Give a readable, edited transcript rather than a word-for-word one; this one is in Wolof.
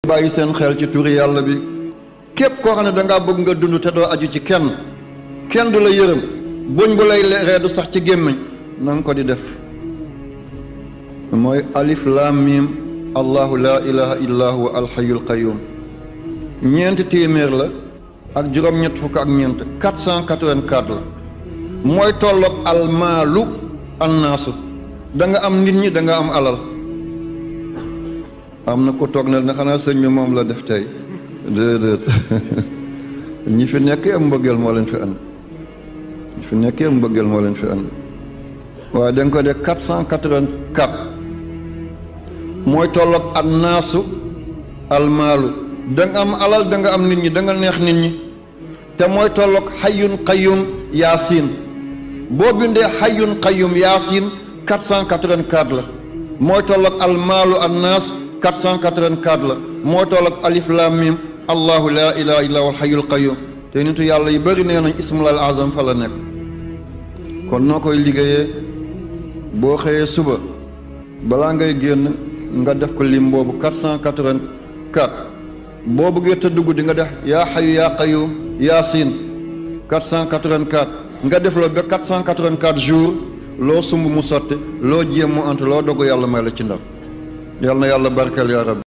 bàyyi seen xel ci turi yàlla bi képp koo xam ne dangaa bëgg nga dund te doo aju ci kenn du la yërëm buñ bu lay reedu sax ci gémmiñ na nga ko di def mooy alif lam mim allahu la ilaha illa huwa alhayyul qayyum ñeenti téeméer la ak juróom-ñett fukk ak ñeent 484 la mooy tolloog almaalu annaasu da nga am nit ñi da nga am alal am na ko toog na ne xanaa sëñ bi moom la def tey déedéet ñi fi nekk am mbëggeel moo leen fi and ñi fi nekk am mbëggeel moo leen fi and waaye da nga ko def 484 mooy tolloog annaasu almaalu da nga am alal da nga am nit ñi da nga neex nit ñi te mooy tolloog xayyun qayyum yaasin boo bindee xayyun qayyum yaasin 484 la mooy tolloog almaalu annaas 484 la moo tolloog alif lam mim allahu la ilaha illa huwal hayyul qayyum te nitu yàlla yu bëri nee nañ ismul azam fa la nekk kon noo koy liggéeyee boo xëyee suba balaa ngay génn nga def ko lim boobu 484 boo bëggee tëdd guddi nga def yaa hayyu yaa qayyum yaasin 484 nga def la ba 484 jours loo sumb mu sotti loo jéem mu ant loo dogu yàlla may la ci ndam yàlla na yàlla barkeel yaa rabbi